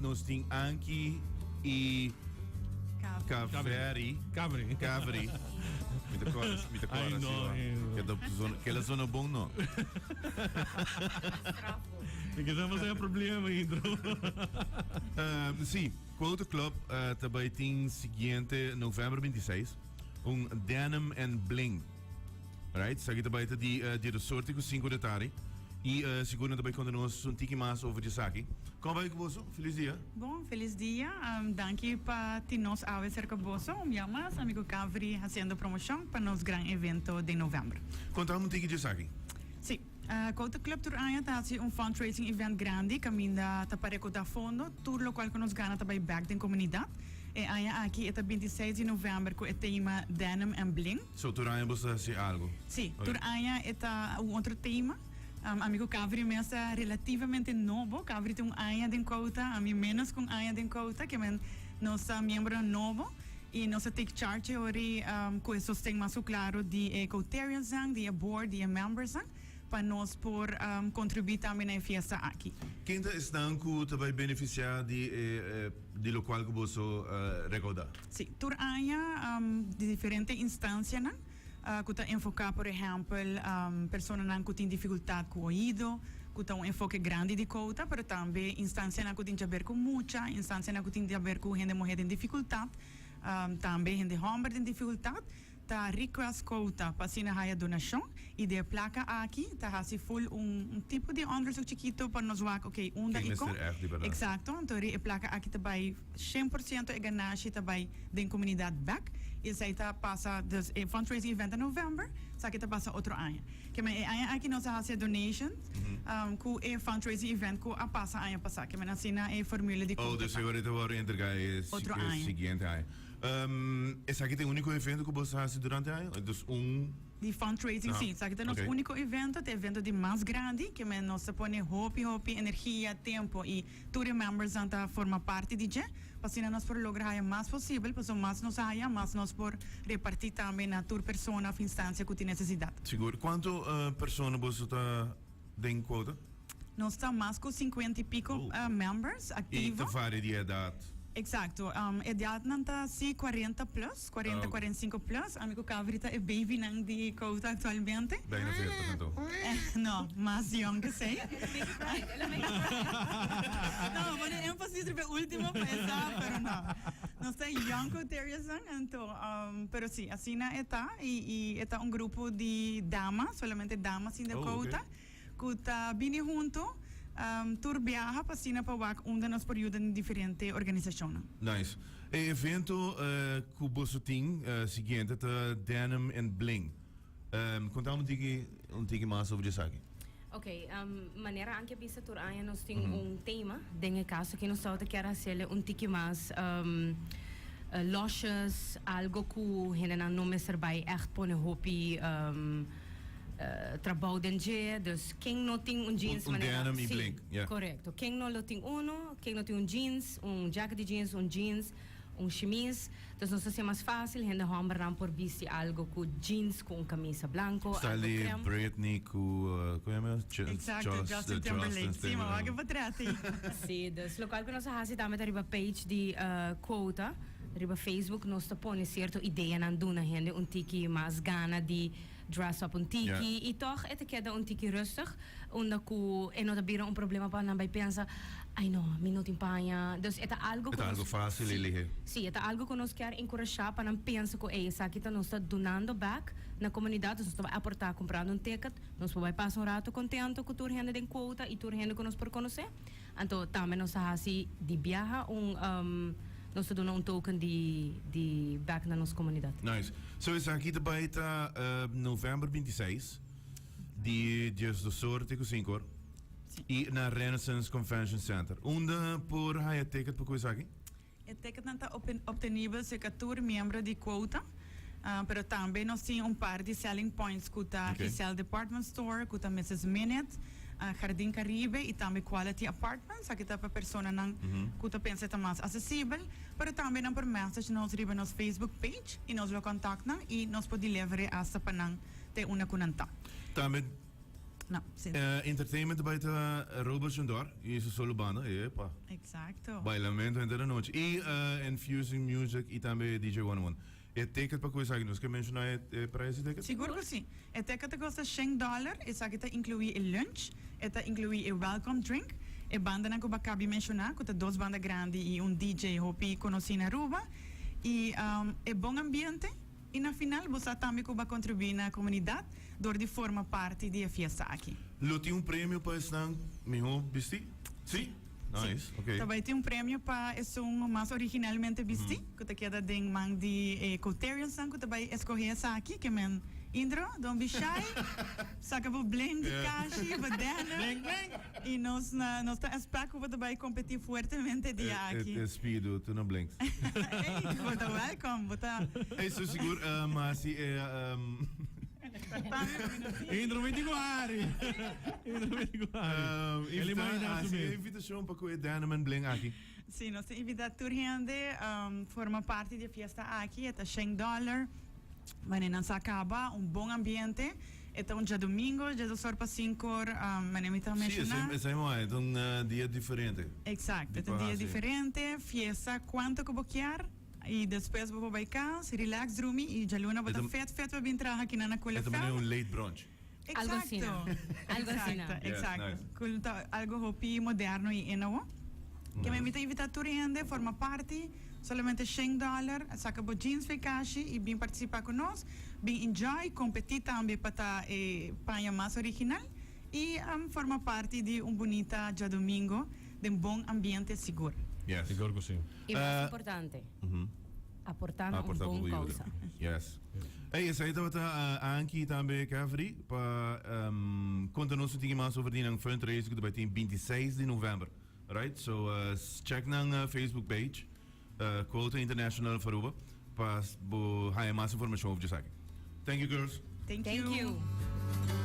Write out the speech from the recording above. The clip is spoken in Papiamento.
nos tin Anky y Kaveri. Kaveri. Kaveri. Mi ta kòrda, mi ta kòrda Ai, si no, hoor. eh. Ke ta zona, ke la zona bon no. Mi ke sa e problema intro. Um, sí, Quota Club uh, ta bai tin siguiente november 26 un Denim and Bling. Right? Esaki ta bai ta di uh, di resorte ku 5 de tardi. Y uh, sigur nan ta bai konta nos un tiki mas over di esaki. Kon bai ku boso? Feliz dia. Bon, feliz dia. Um, danki pa tin nos awe cerca boso. Un bia mas, amigo Cavri haciendo promocion pa nos gran evento den november. Konta un tiki di esaki. Sí. Uh, Quota Club tur aña ta haci un fundraising event grandi caminda ta pa recauda fondo. Tur locual cu nos gana ta bay back den comunidad. E aña aki e ta 26 di november cu e tema Denim and Bling. So tur aña boso ta haci algo? Sí, tur aña e ta un otro tema. Um, ami cu Cavri mes ta relativamente nobo. Cavri tin un aña den Quota, ami menos cu un aña den Quota, ke men nos ta miembronan nobo y nos a take charge ori um, cu e sosten mas cu claro di e Quotariansnan, di e board, di e membersnan, pa nos por um, contribui tambe na e fiesta aki. Ken ta esnan cu ta bay beneficia di e di locual cu boso recauda? Sí, tur aña di diferente instancianan cu ta enfoca por ehempel personanan cu tin dificultad cu oido, cu ta un enfoke grandi di Quota, pero tambe instancianan cu tin djaber cu mucha, instancianan cu tin djaber cu hende muher den dificultad, tambe hende homber den dificultad. Ta request quota pa asina haya donacion y di e placa aki ta haci full un un tipo di onderzoek chikito pa nos wak ok unda Ken y con. mester echt di berdad. Exacto, anto e placa aki ta bay 100% e ganashi ta bay den comunidad bek y esey ta pasa dus e fundraising event ta november, esaki ta pasa otro aña. Kimen e aña aki nos a haci e donation cu e fundraising event cu a pasa aña pasa. Kimen asina e formule di Oh, quota dus ta. e ora ta worde entrega e Otro aña. siguiente aña. Esaki ta e úniko evento ku boso hasi durante aña? Dus un. Di fundraising, sí. Esaki ta nos úniko evento, ta e evento di mas grandi, ke men nos ta pone hopi, hopi energia, tempo i tur e membersnan ta forma parti di dje, pa asina nos por logra haya mas posibel, pasobra mas nos haya, mas nos por reparti tambe na tur persona òf instansia ku tin nesesidat. Sigur. Kuantu persona boso ta den kuota? Nos ta mas ku 50 i piko members I aktivo. ta varia di edat? Eksakto. Edatnan ta si 40 plus, 40, 45 plus. Ami ku Kaveri ta e babynan di Kouta aktualmente. Bijna 40 anto. No, mas yong ke esei. No, pone énfasis riba e último pa e sa, pero no. Nos ta young Kouteriansnan, anto, pero si, asina e ta. I e ta un grupo di dama, solamente dama sin den Kouta. Ku ta bini huntu tur biaha pa asina pa wak unda nos por yuda den diferente organisashonnan. Nice. E evento ku boso tin siguiente ta Denim and Bling. Konta un tiki un tiki mas over di esaki. Ok, manera Anke a bisa tur aña nos tin un tema. Den e kaso aki nos tabata kier hasiel un tiki mas losjes, algo ku hendenan no mester bai ègt pone hopi Trabou den dje, dus ken no tin un jeans Un manera denim y sí, blink, yeah. Correcto. Ken no lo tin uno, ken no tin un jeans, un jacket di jeans, un jeans, un shimis. Dus nos ta hacié mas fácil, hende hombernan por bisti algo cu jeans cu un camisa blanco, Style algo di crème. Britney cu, como yama? Exacto, Justin Timberlake. Sí, ma wak e portret ei. Sí, dus locual cu nos a haci tambe ta riba page di Quota, riba Facebook, nos ta pone cierto ideanan duna hende un tiki mas gana di Dress up un tiki y toch e ta keda un tiki rustig unda cu e no ta bira un problema pa nan bay pensa ay no mi no tin paña dus e ta algo E cu ta nos algo facil y si lihe. si e ta algo cu nos kier encurasha pa nan pensa cu ey esaki ta nos ta dunando back na comunidad dus nos ta bay aporta comprando un ticket nos por bay pasa un rato contento cu tur hende den quota y tur hende cu nos por conoce. Anto tambe nos ta hasi di biaha un nos ta duna un token di di bek na nos komunidat. Nice. So esaki ta bai ta november 26 di diesdos te ku sinku or i na Renaissance Convention Center. Unda por haya ticket pa ku esaki? E ticketnan ta obtenibel serka tur miembro di Quota, pero tambe nos tin un par di selling points ku ta Giselle Department Store, ku ta Mrs. Minute, Jardin Caribe i tambe Quality Apartments. Aki ta pa personanan ku ta pensa e ta mas asesibel, pero tambe nan por message nos riba nos Facebook page i nos lo contact nan i nos por deliver e hasta pa nan te unda ku nan ta. Tambe. No, si. Entertainment ta bay ta Robert Jondor y su solo banda, epa. Exacto. Bailamento henter anochi. Y Infusing Music y tambe DJ One One. E ticket pa cu esaki, nos ke menciona e prijs di ticket? Sigur cu si. E ticket ta costa shen dollar, esaki ta inclui e lunch, e ta inclui e welcome drink, e bandanan cu bo a cabi menciona, cu ta dos banda grandi y un DJ hopi conoci na Aruba, y e bon ambiente. Y na final bo sa tambe cu bo a contribui na comunidad door di forma parti di e fiesta aki. Lo tin un premio pa esnan miho bisti? Si? Nice, ok. Ta bay tin un premio pa esun mas originalmente bisti, cu ta keda den man di e Coteriansnan cu ta bay escoge esaki, ke men Indro, don't be shy, saca bo bling di kashi, bo denim, y nos na nos ta expect cu bo ta bay competi fuertemente dia aki. E speedo tu no blinks. Ey, bo ta welcome, bo ta. Ey, so sigur, ma si e. Indro mi di ku Harry. Indro mi di ku Harry. El imagina su Hasi e mes. invitacion pa cu e denim and bling aki. Si, nos ta invita tur hende forma parti di e fiesta aki. E ta shen dollar. Manera nan sa caba, un bon ambiente. E ta un djadomingo, djadosorpa pa sinkor, manera mi ta Si, menciona. esei moai. E ta un dia diferente. Exacto, Di e ta un pa dia hasi. diferente. Fiesta cuanto cu bo kier. Y despues bo por bay cas, relax, drumi y djaluna bo ta fet fet pa bin traha aki na na Kule E ta manera Veld. un late brunch. Algo asina. Exacto. Algo asina. Exacto, Yes, exacto. nice. Cu ta algo hopi moderno y enowo. Ke mi ta invita tur hende forma parti, solamente shen dollar, saca bo jeans fe kashi y bin participa cu nos, bin enjoy, competi tambe pa ta e paña mas original y forma parti di un bunita djadomingo den bon ambiente sigur. Yes. Sigur cu si. Y mas importante, aporta na un bon causa. Yes. Ey, esey tabata Ankie y tambe Kevry pa conta nos un tiki mas over di nan fundraiser cu ta bay tin 26 di november. Right? So check nan Facebook page, Quota International of Aruba, pa bo haya mas informacion over djesaki. Thank you girls. Thank Thank you. you.